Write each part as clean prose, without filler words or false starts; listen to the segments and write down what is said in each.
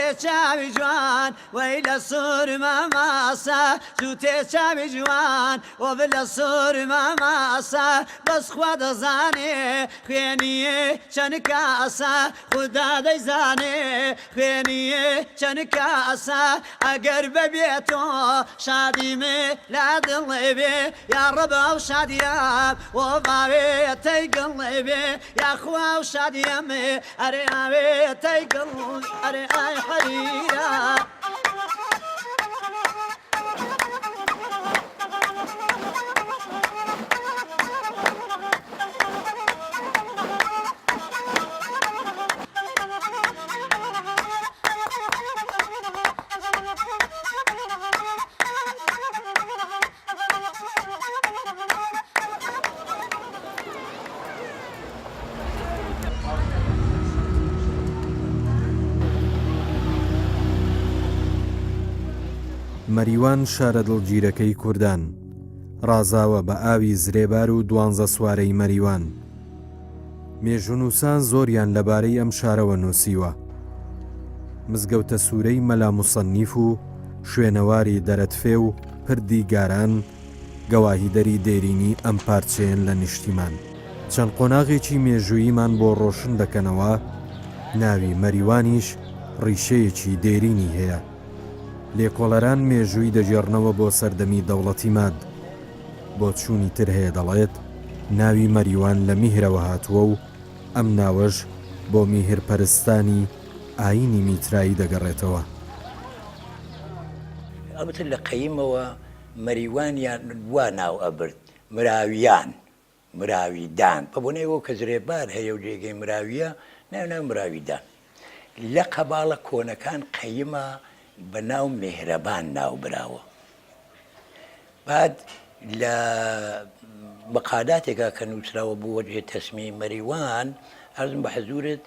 جووتێ چاوی جوان وەی لە سورمە ماسە جووتێ چاوی جوان ئۆف لە سورمە ماسە بەس خوا دەزانێ خوێنیێ چەن کاسە خودا دەیزانێ خوێنیێ چەن کاسە ئەگەر بەبێ تۆ شادیم لە دڵێ بێ یاڕەب ئەو شادیەم ئۆف ئاوێتەی گڵێ بێ یاخوا ئەو شادیەم ئەرێ ئاوێتەی گڵ ئەرێ ئای حەریرە. مەریوان شارە دڵگیرەکەی کوردان، ڕازاوە بە ئاوی زرێبار و دوانزە سوارەی مەریوان. مێژوونووسان زۆریان لەبارەی ئەم شارەوە نووسیوە. مزگەوتە سوورەی مەلا موسەنیف و شوێنەواری دەرەتفێ و پردی گاران گەواهیدەری دێرینی ئەم پارچەیەن لە نیشتیمان. چەند قۆناغێکی مێژووییمان بۆ ڕۆشن دەکەنەوە، ناوی مەریوانیش ڕیشەیەکی دێرینی هەیە. لێکۆڵەران مێژووی دەگێڕنەوە بۆ سەردەمی دەوڵەتی ماد. بۆچوونی تر هەیە دەڵێت، ناوی مەریوان لە میهرەوە هاتووە و ئەم ناوەش بۆ میهرپەرستانی ئایینی میترایی دەگەڕێتەوە. ئەڵبەتە لە قەیمەوە مەریوانیان وا ناو ئەبرد، مراویان، مراویدان، بە بۆنەی ئەوە کە زرێبار هەیە و جێگەی مراوییە، ناوی ناوی مراویدان. لە قەباڵە کۆنەکان قەیمە بە ناو مێهرەبان ناو براوە. بعد لە مقالاتێکا کە نووسراوە بۆ وەجهێ تەسمیەی مەریوان، عەرزم بە حزوورت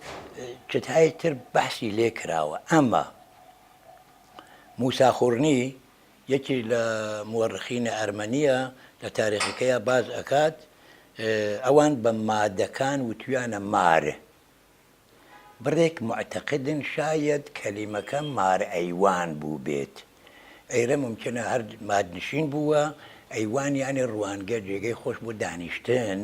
چتهای تر بەحسی لێ کراوە. ئەمە موسا خورنی یەکێک لە موەڕخینە ئەرمەنییە لە تاریخەکەیا باس ئەکات ئەوان بە مادەکان وتویانە مار. بڕێک موعتەقدن شایەد کەلیمەکە مار ئەیوان بووبێت. ئەیرە مومکینە هەر مادنشین بووە، ئەیوان یانی ڕوانگە، جێگەی خۆش بۆ دانیشتن،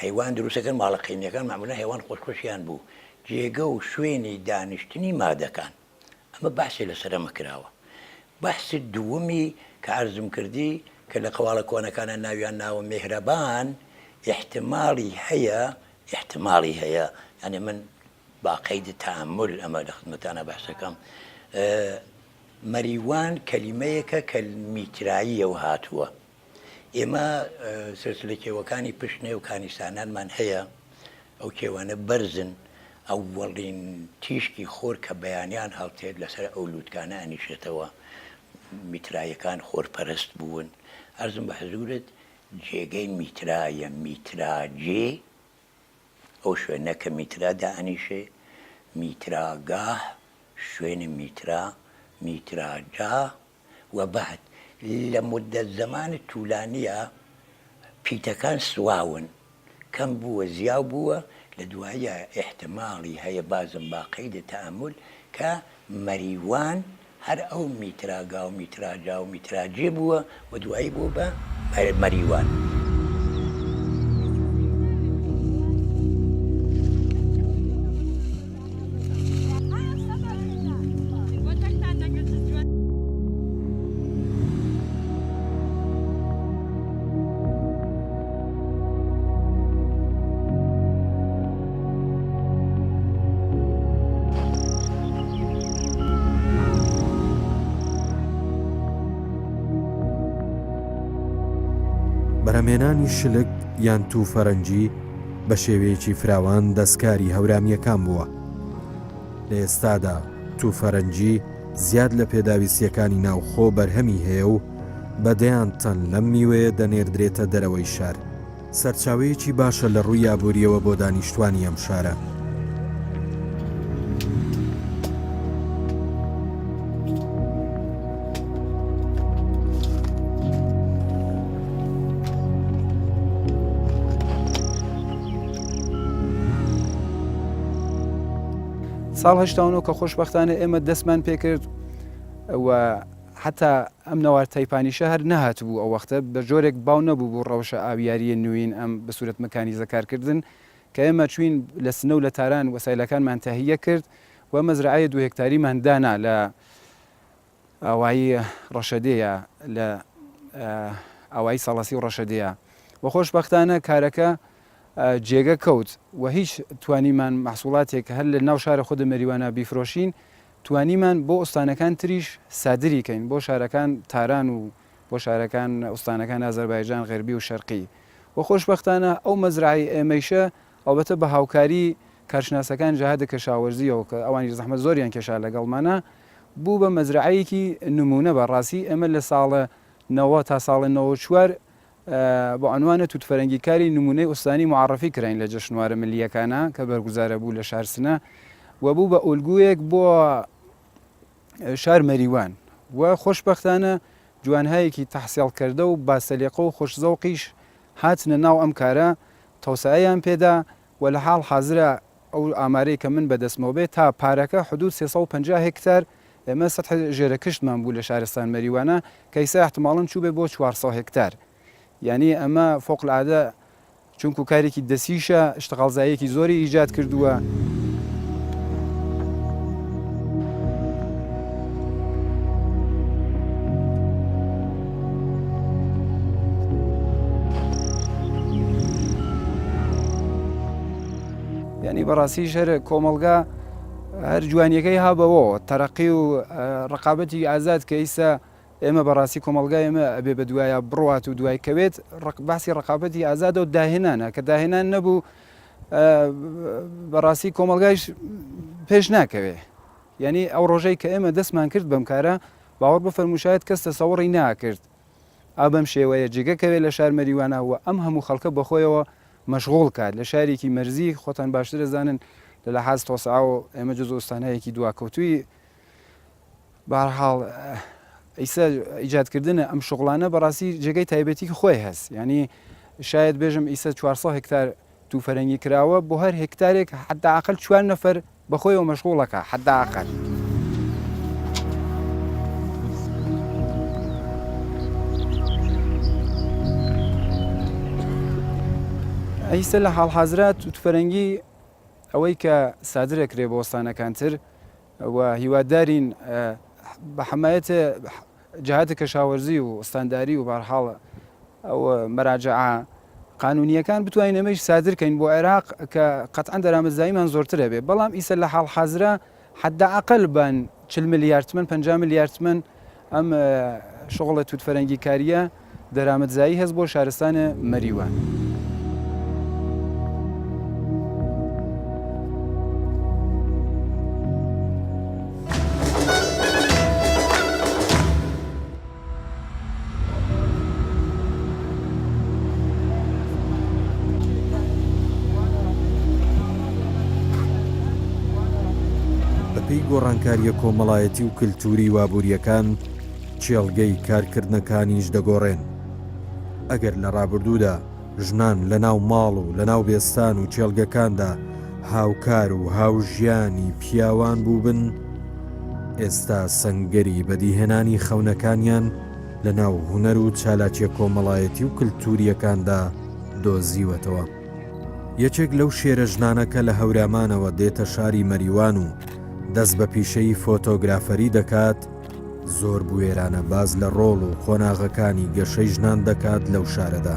هەیوان دروست ئەکەن، ماڵە قەیمیەکان مەعمولەن هەیوان خۆش خۆشیان بوو، جێگە و شوێنی دانیشتنی مادەکان. ئەمە بەحسێ لەسەر ئەمە کراوە. بەحسی دووەمی کە عەرزم کردی کە لە قەواڵە کۆنەکانا ناویان ناوە مێهرەبان، ئیحتماڵی هەیە، ئیحتماڵی هەیە، یانی من با قەید تەئەمول ئەمە لە خزمەتانا بەحس ئەکەم، مەریوان کەلیمەیەکە کە میتراییەوە هاتووە. ئێمە سلسلە کێوەکانی پشتنێ و کانیسانانمان هەیە، ئەو کێوانە بەرزن، ئەوەڵین تیشکی خۆر کە بەیانیان هەڵتێت لەسەر ئەو لووتکانە ئەنیشێتەوە، میترایەکان خۆرپەرست بوون، عەرزم بە حزوورت جێگەی میترایە، میتراجێ ئەو شوێنە کە میترا دائەنیشێ، میتراگاه شوێنی میترا، میتراجا و بعد لە مودەت زەمانی تولانیە پیتەکان سواون کەم بووە زیاو بووە لە دواییا ئیحتماڵی هەیە بازم با قەید تەئەمول کە مەریوان هەر ئەو میتراگا و میتراجا و میتراجێ بووە و دوایی بووە بە مەریوان. بەرهەمهێنانی شلک یان تووفەرەنگی بە شێوەیەکی فراوان دەستکاری هەورامییەکان بووە. لە ئێستادا تووفەرەنگی زیاد لە پێداویستییەکانی ناوخۆ بەرهەمی هەیە و بە دەیان تەن لەم میوەیە دەنێردرێتە دەرەوەی شار. سەرچاوەیەکی باشە لە ڕووی ئابوورییەوە بۆ دانیشتوانی ئەم شارە. ساڵ 89 کە خۆشبەختانە ئێمە دەستمان پێکرد و حتا ئەم نەوار تایپانیشە هەر نەهاتبوو ئەو وەختە بە جۆرێک باو نەبوو بوو ڕەوشە ئاویاریە نوین ئەم بە سورەت مکانیزە کارکردن کە ئێمە چوین لە سنە و لە تاران وەسایلەکانمان تەهیە کرد و مەزرەعەیە دوو هێکتاریمان دانا لە ئاوایی ڕەشەدێیە لە ئاوایی سەڵەسی و ڕەشەدێیە و خۆشبەختانە کارەکە جێگە کەوت و هیچ توانیمان مەحسوڵاتێک هەر لە ناو شارە خودە مەریوانە بیفرۆشین توانیمان بۆ ئوستانەکان تریش سادری کەین بۆ شارەکان تاران و بۆ شارەکان ئوستانەکان ئازەربایجان غەربی و شەرقی و خۆشبەختانە ئەو مەزرەعەی ئێمەیشە ئەڵبەتە بە هاوکاری کارشناسەکان جەهاد کەشاوەرزیەوە کە ئەوانیش زەحمەت زۆریان کێشا لەگەڵمانا بوو بە مەزرەعەیەکی نموونە بە ڕاستی ئێمە لە ساڵە نەوە تا ساڵە 94 بە عنوانە تووتفەرەنگی کاری نموونەی ئوستانی معەڕەفی کراین لە جەشنوارە ملییەکانا کە بەرگوزارە بوو لە شار سنە و بوو بە ئولگوویەک بۆ شار مەریوان و خۆشبەختانە جوانهایەکی تەحسێڵکردە و باسەلیقە و خۆشزەوقیش هاتنە ناو ئەم کارە تەوسعەیان پێدا و لە حاڵ حازرا ئەو ئامارەی کە من بە دەستمەوە بێ تا پارەکە حدود 350 هێکتار ئێمە سەتح ژێرە کشتمان بوو لە شارستان مەریوانە کە ئیستا ئیحتماڵەن چووبێ بۆ 400 هێکتار یانی ئەمە فوق العادە چونکو کارێکی دەسیشە اشتغالزاییەکی زۆری ئیجاد کردووە. یعنی بەڕاستیش هەر کۆمەڵگا هەر جوانیەکەی ها بەوەوە تەرەقی و ڕقابەتی ئازاد کە ئیسا ئێمە بەڕاستی کۆمەڵگای ئێمە ئەبێ بە دوایە بڕوات و دوای کەوێت باسی ڕقابەتی ئازادە و داهێنانە کە داهێنان نەبوو بەڕاستی کۆمەڵگایش پێش ناکەوێ یعنی ئەو ڕۆژەی کە ئێمە دەستمان کرد بەم کارە باوەڕ بفەرموو شایەد کەس تەسەوڕی ناکرد ئا بەم شێوەیە جێگە کەوێ لە شار مەریوانە و ئەم هەموو خەڵکە بەخۆیەوە مەشغوڵ کات لە شارێکی مەرزی خۆتان باشتر ئەزانن لە لەحاز تۆسعە و ئێمە جز ئوستانایەکی دواکەوتووی بەهەرحاڵ ئیسە ئیجاد کردنە ئەم شوغڵانە بەڕاستی جێگەی تایبەتی خۆی هەست یعنی شاید بێژم ئیسە 400 هکتار توفەرەنگی کراوە بۆ هەر هکتارێک حتا ئەقل چوار نەفەر بەخۆیەوە مەشغوڵەکا حەدا ئەقەل. ئیستە لە حاڵ حازرا توتفەرەنگی ئەوەی کە سادرەکرێ بۆ ئۆستانەکانتر و هیوادارین بە حەمایەت جهات کەشاوەرزی و ئوستانداری و بەهەرحاڵ ئەو مەراجعە قانونیەکان بتوانین ئەمەیش سادر کەین بۆ عێراق کە قەتعەن دەرامەتزاییمان زۆرتر هەبێ بەڵام ئیسە لە حاڵ حازرا حەدە ئەقەل بان 40 ملیار تمەن 50 ملیار تمەن ئەم شغڵە توت فەرەنگی کاریە دەرامەتزایی هەست بۆ شارستان مەریوان. بەپێی گۆڕانکارییە کۆمەڵایەتی و کلتووری و ئابوورییەکان، کێڵگەی کارکردنەکانیش دەگۆڕێن. ئەگەر لە ڕابردوودا ژنان لە ناو ماڵ و لە ناو بێستان و کێڵگەکاندا هاوکار و هاوژیانی پیاوان بووبن، ئێستا سەنگەری بەدیهێنانی خەونەکانیان لە ناو هونەر و چالاکیە کۆمەڵایەتی و کلتورییەکاندا دۆزیوەتەوە. یەکێک لەو شێرە ژنانە کە لە هەورامانەوە دێتە شاری مەریوان و دەست بە پیشەی فۆتۆگرافەری دەکات، زۆر بوێرانە باس لە ڕۆڵ و قۆناغەکانی گەشەی ژنان دەکات لەو شارەدا.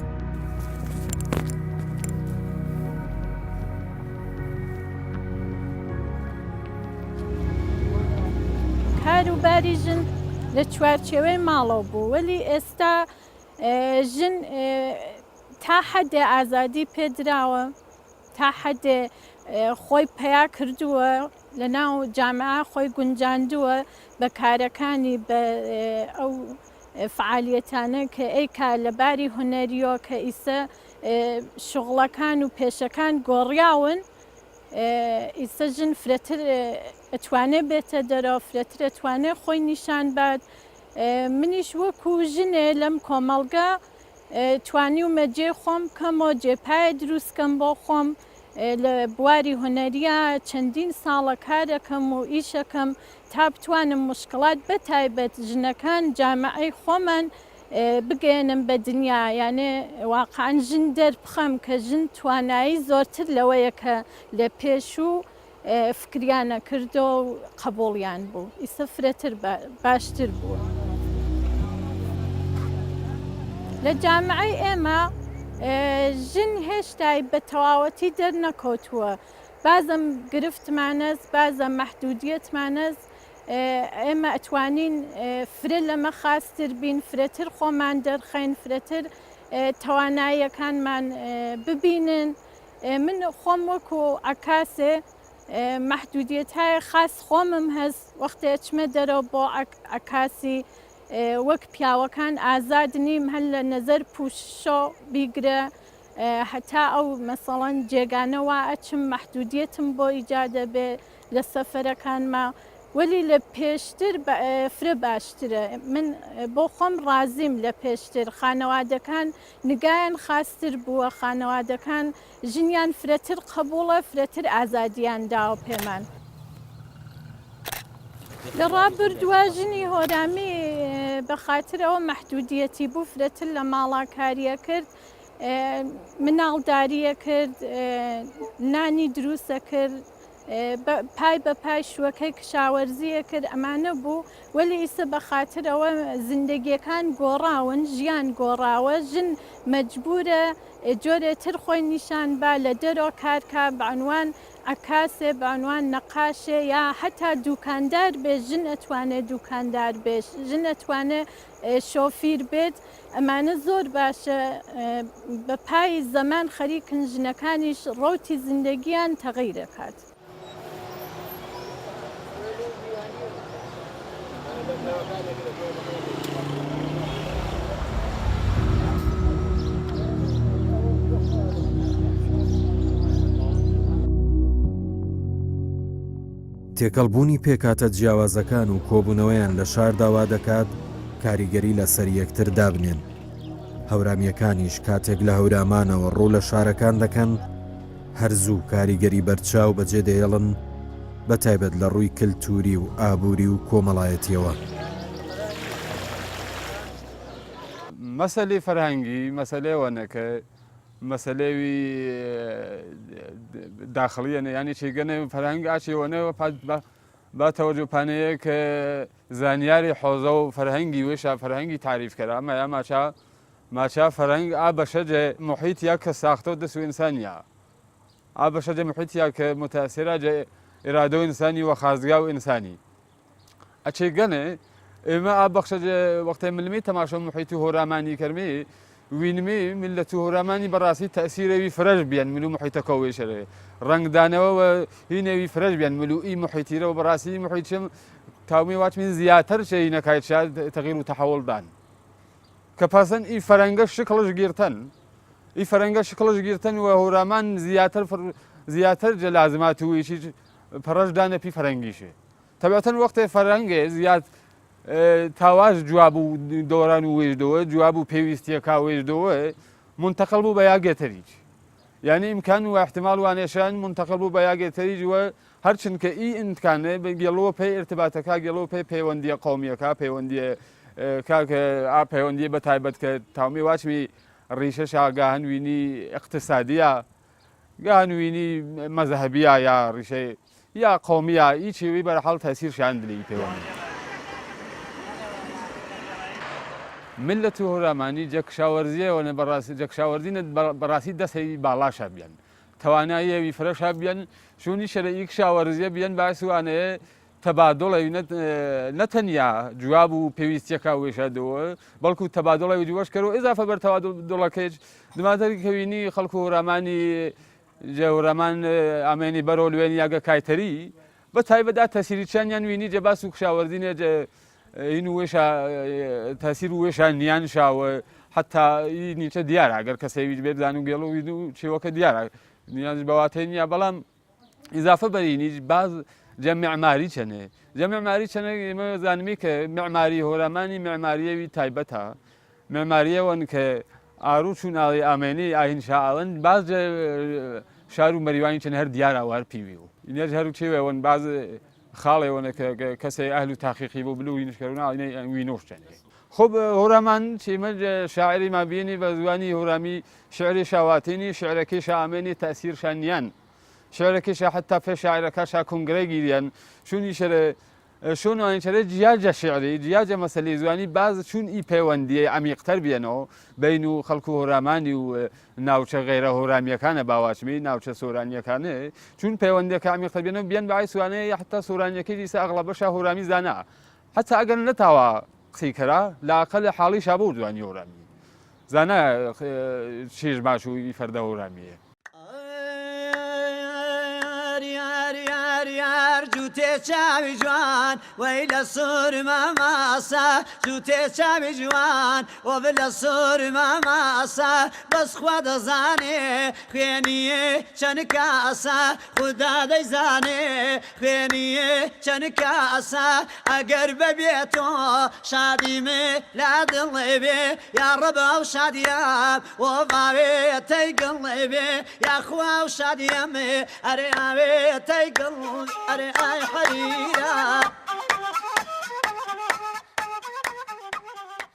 کار و باری ژن لە چوارچێوەی ماڵەوە بوو وەلی ئێستا ژن تا حەدێ ئازادی پێدراوە تا حەدێ خۆی پەیا کردووە لە ناو جامعە خۆی گونجاندووە بە کارەکانی بە ئەو فعالیەتانە کە ئەیکا لە باری هونەریەوە کە ئیسە شوغڵەکان و پێشەکان گۆڕیاون ئیسە ژن فرەتر ئەتوانێ بێتە دەرەوە فرەتر ئەتوانێ خۆی نیشان بات منیش وەکو ژنێ لەم کۆمەڵگە توانیومە جێ خۆم بکەمەوە جێ پایە دروست کەم بۆ خۆم. لە بواری هونەرییا چەندین ساڵە کارەکەم و ئیشەکەم تا بتوانم موشکڵات بە تایبەت ژنەکان جامعەی خۆمان بگەیەنم بە دنیا یانێ واقعەن ژن دەربخەم کە ژن توانایی زۆرتر لەوەیە کە لە پێشوو فکریان ئەکردۆ و قەبوڵیان بوو ئیسە فرەتر باشتر بووە. لە جامعەی ئێمە ژن هێشتای بە تەواوەتی دەرنەکەوتووە بازم گرفتمانەس بازە مەحدودیەتمانەس ئێمە ئەتوانین فرە لەمە خاستر بین فرەتر خۆمان دەرخەین فرەتر تواناییەکانمان ببینن من خۆم وەکو عەکاسێ مەحدودیەتهای خاس خۆمم هەس وەختێ ئەچمە دەرەوە بۆ عەکاسی وەک پیاوەکان ئازاد نیم هەر لە نەزەر پوششۆ بیگرە هەتا ئەو مەسەڵەن جێگانە وا ئەچم مەحدودیەتم بۆ ئیجاد ئەبێ لە سەفەرەکانما وەلی لە پێشتر فرە باشترە من بۆ خۆم ڕازیم لە پێشتر خانەوادەکان نگایان خاستر بووە خانەوادەکان ژنیان فرەتر قەبوڵە فرەتر ئازادیان داوە پێمان. لە ڕابردووا ژنی هۆرامی بە خاتر ئەوە مەحدودیەتی بوو فرەتر لە ماڵا کاریە کرد مناڵداریە کرد نانی دروسە کرد پای بە پای شوەکەی کشاوەرزیە کرد ئەمانە بوو وەلی ئیسە بە خاتر ئەوە زیندەگیەکان گۆڕاون ژیان گۆڕاوە ژن مەجبورە جۆرێ تر خۆی نیشان با لە دەرۆ کار کا بە عنوان عەکاسێ بە عنوان نەقاشێ یا حەتا دوکاندار بێ ژن ئەتوانێ دوکاندار بێ ژن ئەتوانێ شۆفیر بێت ئەمانە زۆر باشە بە پای زەمان خەریکن ژنەکانیش ڕەوتی زیندەگیان تەغیر ئەکات. تێکەڵبوونی پێکهاتە جیاوازەکان و کۆبوونەوەیان لە شاردا وا دەکات کاریگەری لەسەر یەکتر دابنێن. هەورامییەکانیش کاتێک لە هەورامانەوە ڕوو لە شارەکان دەکەن، هەر زوو کاریگەری بەرچاو بەجێ دەهێڵن، بە تایبەت لە ڕووی کلتووری و ئابووری و کۆمەڵایەتییەوە. مەسەلەی فەرهەنگی مەسەلەی ئەوەنە کە مەسەلەوی داخڵیەنە یانی چێگەنە فەرهەنگ ئاچێوەنە با تەوەجۆ پانەیە کە زانیاری حۆزە و فەرهەنگی وێشا فەرهەنگی تاریف کەرا ئەمە یا ماچا ماچا فەرهەنگ ئا بەشە جێ محیط یا کە ساختە و دەس و ئینسانیا ئا بەشە جێ محیط یا کە متاثرە جێ ئرادە و ئینسانی و خاستگا و ئینسانی ئەچێ گەنێ ئێمە ئا بەخشە جێ وەختێ ملمی تەماشا محیط و هۆرامانی کەرمی وینمی ملت و هۆرامانی بەڕاستی تەسیرەوی فرەش بیان ملو محیتەکە وێشەرێ ڕەنگدانەوە و هینەوی فرەش بیان ملو ئی محیتیرە و بەڕاستی محیتشم تاومی واچمین زیاتر چێینەکای تەغیر و تەحەوڵ دان کە پەسەن ئی فەرەنگە شکڵش گیرتەن ئی فەرەنگە شکڵش گیرتەن و هۆرامان زیاتر زیاتر جە لازمات و ئیشی پەڕەش دانە پی فەرەنگیشێ تەبعەتەن وەختێ فەرەنگێ زیاد تاواش جواب و دۆران و وێژدەوە جواب و پێویستیەکا وێژدەوە منتەقڵ بوو بە یاگێتەریج یعنی ئیمکان و احتمال وانێشان منتەقڵ بوو بە یاگێتەریج و هەرچند کە ئی ئیمکانێ گێڵوە پێی ئرتباتەکە گێڵوە پێی پەیوەندیە قومیەکە پەیوەندیە کاک ئا پەیوەندیە بە تایبەت کە تاومی واچمی ڕیشە شاگاهن وینی اقتصادیە گاهن وینی مەزهەبیە یا ڕیشەی یا قومیە ئی چیوی بەرحاڵ تەسیر شان دلی پەیوەندی. ملت هۆرامانی جە کشاوەرزیە وە بەڕاسی جە کشاوەرزی نە بەڕاسی دەسەی باڵاشە بیەن تەواناییەوی فرەشە بیەن شوونی شەرعی کشاوەرزیە بیەن باعث وانەیە تەبادوڵەوی نە تەنیا جواب و پێویستیەکە وێشە دۆ بەڵکو تەبادوڵەوی جوەش کەرو ئیزافە بەر تەبادوڵەکەیش دماتر کەوینی خەڵک و هۆرامانی جە هۆرامان ئامێنی بەرۆ لوێن یاگە کایتەری بە تایبەت ئا تەسیری چەنیان وینی جە باس و کشاوەرزینێ جە این وێشا تەسیر وێشا نیان شاوە حتا ئی نیچە دیارە گەر کەسێویش بێ بزان و گێڵ و چێوەکە دیارە نیاز بەواتەی نییە بەڵام ئیزافە بەرینیش باز جە معماری چەنێ جە معماری چەنێ ئێمە زانمی کە معماری هۆرامانی معماریەوی تایبەتە معماریەوەن کە ئارو چوون ئاڵی ئامێنی ئاهین شاڵن باز جە. شار و مەریوانی چەن هەر دیارە و هەر پیوی و ئینەج هەر و چێوێ وەن باز خاڵێ وەنە کە کەسێ ئەهل و تاقیقی بۆ بلو وینش کەرونا ئینە وینۆش چەنێ. خب هورامان چیمە شاعری ما بینی بە زوانی هورامی شعری شاواتینی شعرەکەی شامێنی تەسیر شانیان شعرەکەی شا حتا پێ شاعرەکە شا کنگرە گیریان چونی شەرێ شون وانیچەرێ جیا جە شعری جیا جە مەسەلەی زوانی باز چون ئی پەیوەندیەی عەمیقتەر بیەنەوە بەین و خەڵک و هۆرامانی و ناوچە غەیرە هۆرامیەکانە باواچمی ناوچە سۆرانیەکانێ چون پەیوەندیەکە عەمیقتەر بیەنەوە بیەن بەعی سوانێ یا حتا سۆرانیەکەی دیسە ئەغڵەبەشا هۆرامی زانا حتا ئەگەر نەتاوا قسەی کەرا لاقەل حاڵیشا بۆ زوانی هۆرامی زانا چێژ باش و ئی فەردە هۆرامیە. یار یار جووتێ چاوی جوان وەی لە سورمە ماسە جووتێ چاوی جوان وەڤ لە سورمە ماسە بەس خوا دەزانێ خوێنیێ چەند کاسە خودا دەیزانێ خوێنیێ چەند کاسە ئەگەر بەبێ تۆ شادی مێ لە دڵێ بێ یاڕەب ئەو شادیەم وەڤاوێتەی گڵێ بێ یاخوا ئەو شادیەم ئەرێ ئاوێتەی گڵ ئەرێ ئای حەریرە.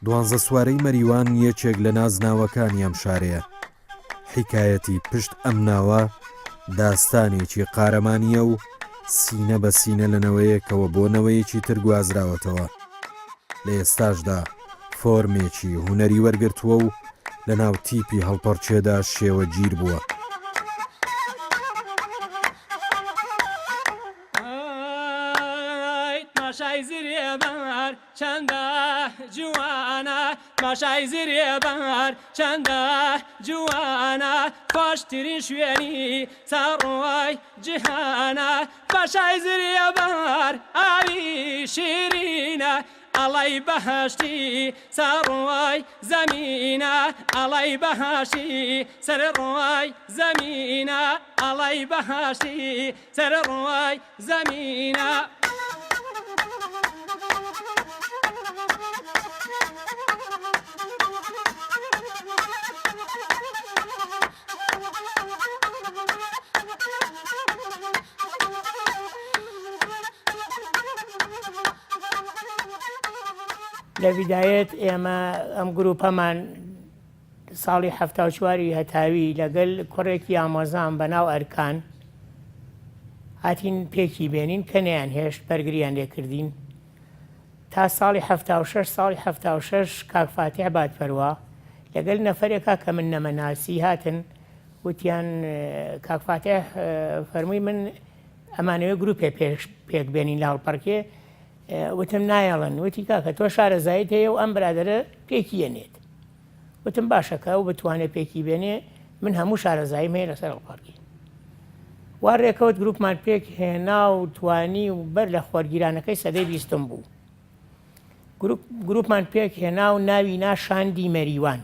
دوانزە سوارەی مەریوان یەکێک لە نازناوەکانی ئەم شارەیە. حیکایەتی پشت ئەم ناوە داستانێکی قارەمانییە و سینە بە سینە لە نەوەیەکەوە بۆ نەوەیەکی تر گوازراوەتەوە. لە ئێستاشدا فۆرمێکی هونەری وەرگرتووە و لە ناو تیپی هەڵپەڕکێدا شێوەگیر بووە. تماشای زرێبار چەندە جوانە تماشای زرێبار چەندە جوانە خۆشترین شوێنی سەر ڕووی جیهانە تماشای زرێبار ئاوی شیرینە ئەڵەی بەهەشتی سەر ڕووی زەمینە ئەڵەی بەهەشتی سەر ڕووی زەمینە ئەڵەی بەهەشتی سەر ڕووی زەمینە. لە بیدایەت ئێمە ئەم گروپەمان ساڵی 74 ی هەتاوی لەگەل کوڕێکی ئامۆزام بە ناو ئەرکان هاتین پێکی بێنین کە نەیان هێشت بەرگریان لێ کردین تا ساڵی 76 ساڵی 76 کاک فاتیح بادپەروا لەگەل نەفەرێکا کە من نەمەناسی هاتن وتیان کاک فاتیح فەرمووی من ئەمانەوێ گروپێ پێش پێک بێنین لە هەڵپەڕکێ وتم نایەڵن وتی کاکە تۆ شارەزاییت هەیە و ئەم برادەرە پێکی یەنێت وتم باشە کە ئەو بتوانێت پێکی بێنێ من هەموو شارەزاییم هەیە لەسەر هەڵپەڕکێ وا ڕێکەوت گروپمان پێک هێنا و توانی و بەر لە خۆرگیرانەکەی سەدەی بیستم بوو گروپمان پێک هێنا و ناوی نا شاندی مەریوان.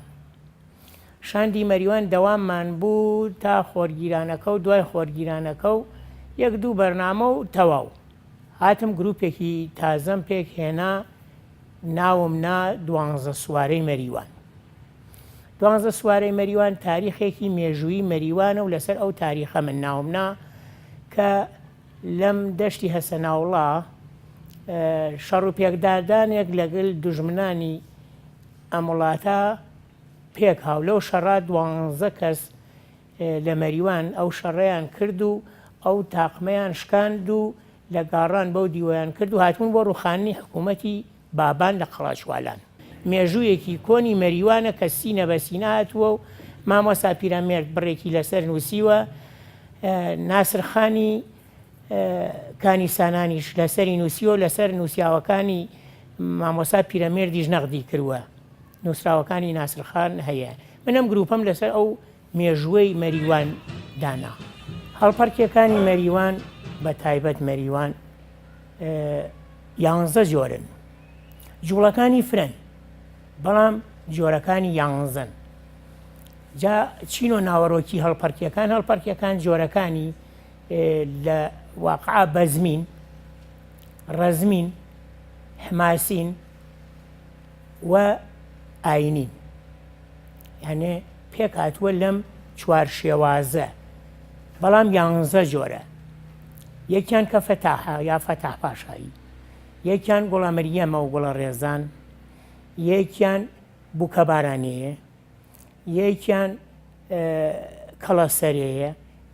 شاندی مەریوان دەواممان بوو تا خۆرگیرانەکە و دوای خۆرگیرانەکە و یەک دوو بەرنامە و تەواو. هاتم گروپێکی تازەم پێک هێنا ناوم نا دوانزە سوارەی مەریوان. دوانزە سوارەی مەریوان تاریخێکی مێژوویی مەریوانە و لەسەر ئەو تاریخە من ناوم نا کە لەم دەشتی هەسەناوڵا شەڕ و پێکدادانێک لەگەل دوژمنانی ئەم وڵاتە پێک هاو لەو شەڕا دوانزە کەس لە مەریوان ئەو شەڕەیان کرد و ئەو تاقمەیان شکاند و لە گاڕان بەو دیوەیان کرد و هاتبوون بۆ ڕووخاندنی حکوومەتی بابان لە قەڵاچوالان. مێژوویەکی کۆنی مەریوانە کە سینە بە سینە هاتووە و مامۆستا پیرەمێرد بڕێکی لەسەر نووسیوە، ناسر خانی کانی سانانیش لەسەری نووسیوە و لەسەر نووسیاوەکانی مامۆستا پیرەمێردیش نەغدی کرووە. نووسراوەکانی ناسر خان هەیە. من ئەم گرووپەم لەسەر ئەو مێژووەی مەریوان دانا. هەڵپەڕکێکانی مەریوان بە تایبەت مەریوان یانزە جۆرن. جوڵەکانی فرەن بەڵام جۆرەکانی یانزەن. جا چینۆ ناوەڕۆکی هەڵپەڕکێکان هەڵپەڕکێکان جۆرەکانی لە واقعا بەزمین، ڕەزمین، حماسین و ئاینین. یانێ پێکهاتووە لەم چوار شێوازە. بەڵام یانزە جۆرە یەکیان کە فەتاحە یا فەتاح پاشایی یەکیان گوڵە مریەمە و گوڵە ڕێزان یەکیان بووکەبارانێیە یەکیان کەڵەسەرێیە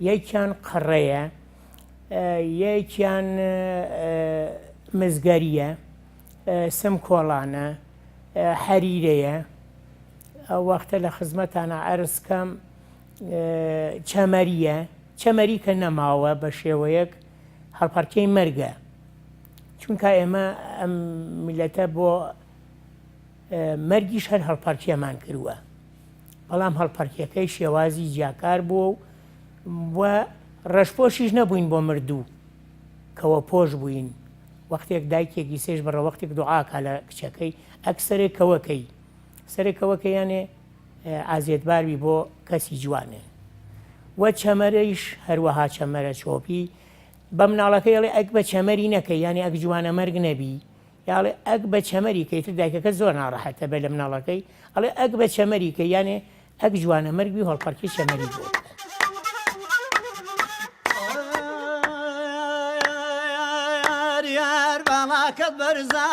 یەکیان قەڕەیە یەکیان مزگەریە سمکۆڵانە حەریرەیە ئەو وەختە لە خزمەتانە عەرز کەم چەمەریە چەمەری کە نەماوە بە شێوەیەک هەڵپەڕکێی مەرگە چونکە ئێمە ئەم میلەتە بۆ مەرگیش هەر هەڵپەڕکێمان کردووە بەڵام هەڵپەڕکێکەی شێوازی جیاکار بووە و و ڕەشپۆشیش نەبووین بۆ مردوو کەوە پۆش بووین وەختێک دایکێکی سێش بڕە وەختێک دوعاکە لە کچەکەی ئەک سەرێک کەوەکەی سەرێک کەوەکە یانێ ئازیەتبار بی بۆ کەسی جوانێ و چەمەرەیش هەروەها چەمەرە چۆپی بە مناڵەکەی ئەڵێ ئەک بە چەمەری نەکەی یانی ئەک جوانە مەرگ نەبی یا ئەڵێ ئەک بە چەمەری کەی تر دایکەکە زۆر ناڕەحەتە بێ لە مناڵەکەی ئەڵێ ئەک بە چەمەری کەی یانێ ئەک جوانە مەرگ بی هەڵپەڕکی چەمەری بۆ بکە. یار باڵاکەت بەرزە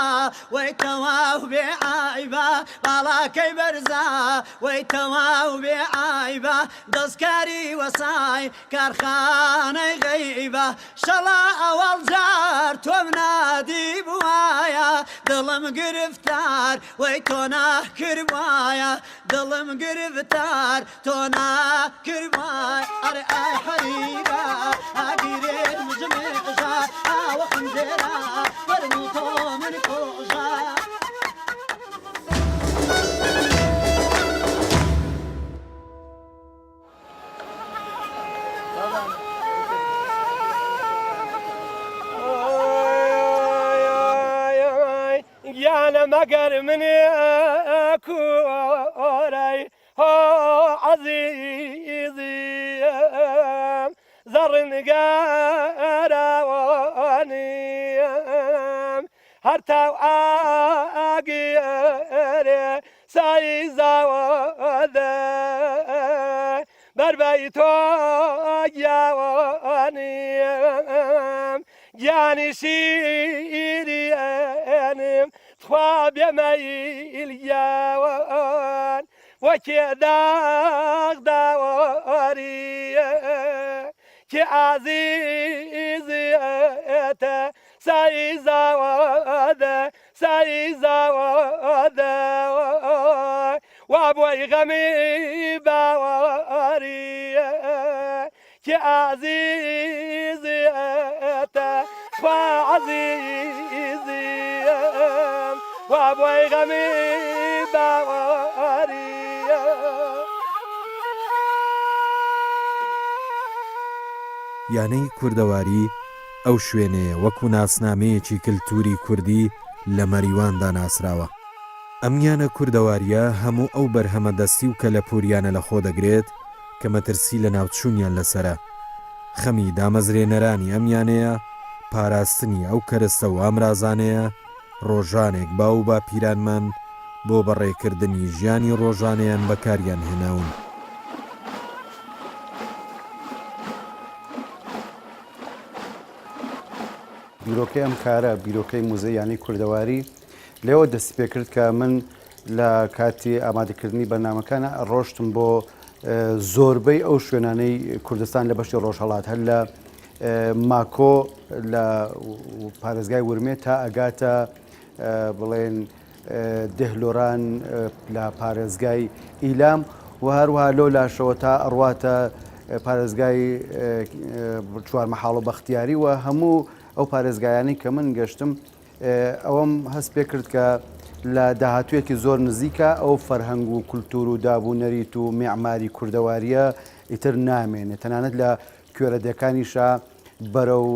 وەی تەواو بێ عایبە باڵاکەی بەرزە وەی تەواو بێ عایبە دەستکاری وەسای کارخانەی غەیبە شەڵا ئەوەڵ جار تۆم نادیبوایە دڵم گرفتار وەی تۆ ناکردبوایە دڵم گرفتار تۆ ناکردبوایە ئەرێ ئای حەریرە ئاگیرێت مژمێژە ئاوە خنجێرە فەرموو تۆ من کۆژە. گیانە مەگەر منێ کوورەی هۆ عەزیزیم زەڕنگەرانیم هەر تاو ئاگرێ سای زاوەدە بەر بەی تۆ گیانیم گیانی شیرینم تخوا بێ مەیل گیان وەکێ داغ داوەریە کێ ئازیزێتە سای زاوەدە سای زاوەدە وا بۆی غەمی باوەریە کێ ئازیزێتە خوا عەزیزیم وا بۆی غەمی باوەریە. یانەی کوردەواری ئەو شوێنەیە وەکو ناسنامەیەکی کلتوری کوردی لە مەریواندا ناسراوە. ئەم یانە کوردەوارییە هەموو ئەو بەرهەمە دەستی و کەلەپوریانە لەخۆ دەگرێت کە مەترسی لەناوچوونیان لەسەرە. خەمی دامەزرێنەرانی ئەم یانەیە پاراستنی ئەو کەرەستە و ئامرازانەیە ڕۆژانێک باو و باپیرانمان بۆ بەڕێکردنی ژیانی ڕۆژانەیان بەکاریان هێناون. بیرۆکەی ئەم کارە، بیرۆکەی موزەی یانەی کوردەواری لێوە دەستی پێکرد کە من لە کاتی ئامادەکردنی بەرنامەکانە ڕۆشتم بۆ زۆربەی ئەو شوێنانەی کوردستان لە بەشی ڕۆژهەڵات هەر لە ماکۆ لە پارێزگای ورمێ تا ئەگاتە بڵێن دهلۆران لە پارێزگای ئیلام و هەروەها لەو لاشەوە تا ئەڕواتە پارێزگای چوارمەحاڵ و بەختیاری و هەموو ئەو پارێزگایانەی کە من گەشتم ئەوەم هەست پێ کرد کە لە داهاتوویەکی زۆر نزیکە ئەو فەرهەنگ و کولتوور و داب و نەریت و مێعماری کوردەوارییە ئیتر نامێنێ تەنانەت لە کوێرەدێکانیشا بەرەو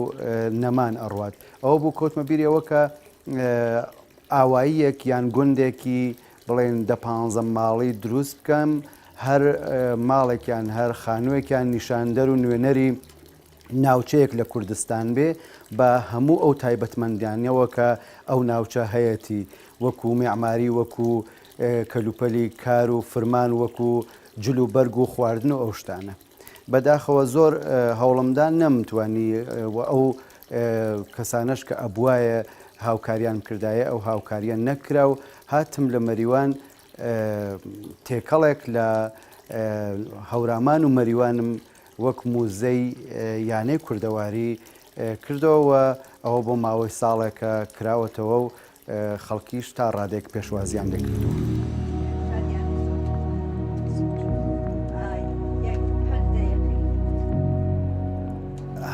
نەمان ئەڕوات ئەوە بوو کەوتمە بیری ئەوە کە ئاواییەک یان گوندێکی بڵێن دە پانزە ماڵی دروست بکەم هەر ماڵێکیان هەر خانووێکیان نیشاندەر و نوێنەری ناوچەیەک لە کوردستان بێ بە هەموو ئەو تایبەتمەندیانەوە کە ئەو ناوچە هەیەتی وەکو مێعماری وەکو کەلوپەلی کار و فرمان وەکو جل و بەرگ و خواردن و ئەو شتانە. بەداخەوە زۆر هەوڵمدا نەمتوانی و ئەو کەسانەش کە ئەبوایە هاوکاریان بکردایە ئەو هاوکاریە نەکرا و هاتم لە مەریوان تێکەڵێک لە هەورامان و مەریوانم وەک موزەی یانەی کوردەواری کردەوە و ئەوە بۆ ماوەی ساڵێکە کراوەتەوە و خەڵکیش تا ڕادەیەک پێشوازیان لێکردووە.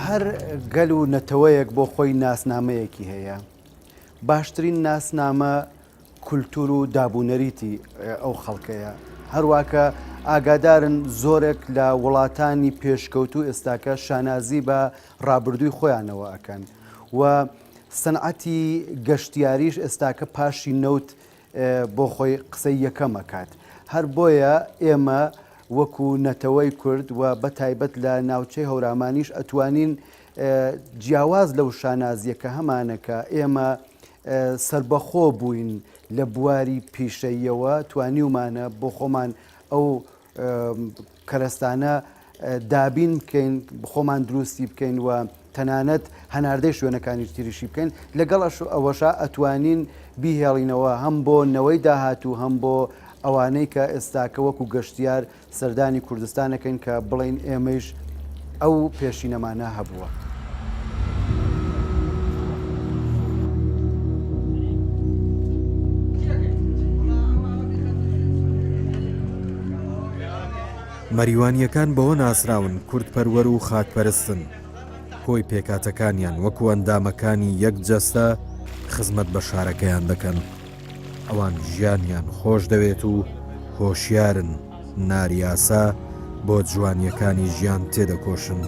هەر گەل و نەتەوەیەک بۆ خۆی ناسنامەیەکی هەیە. باشترین ناسنامە کولتور و دابونەریتی ئەو خەڵکەیە. هەروا کە ئاگادارن زۆرێک لە وڵاتانی پێشکەوتوو ئێستاکە شانازی بە ڕابردووی خۆیانەوە ئەکەن و سنعەتی گەشتیاریش ئێستاکە پاشی نەوت بۆ خۆی قسەی یەکەم ئەکات. هەر بۆیە ئێمە وەکو نەتەوەی کورد و بە تایبەت لە ناوچەی هەورامانیش ئەتوانین جیاواز لەو شانازیە کە هەمانە کە ئێمە سەربەخۆ بووین لە بواری پیشەییەوە توانیومانە بۆ خۆمان ئەو کەرەستانە دابین بکەین خۆمان دروستی بکەین و تەنانەت هەناردەی شوێنەکانی تریشی بکەین لەگەڵ ئەوەشا ئەتوانین بیهێڵینەوە هەم بۆ نەوەی داهاتوو هەم بۆ ئەوانەی کە ئێستاکە وەکو گەشتیار سەردانی کوردستان ئەکەین کە بڵێین ئێمەیش ئەو پێشینەمانە هەبووە. مەریوانییەکان بەوە ناسراون کوردپەروەر و خاکپەرستن، کۆی پێکهاتەکانیان وەکو ئەندامەکانی یەک جەستە خزمەت بە شارەکەیان دەکەن. ئەوان ژیانیان خۆش دەوێت و هۆشیارن، ناریاسا بۆ جوانییەکانی ژیان تێدەکۆشن.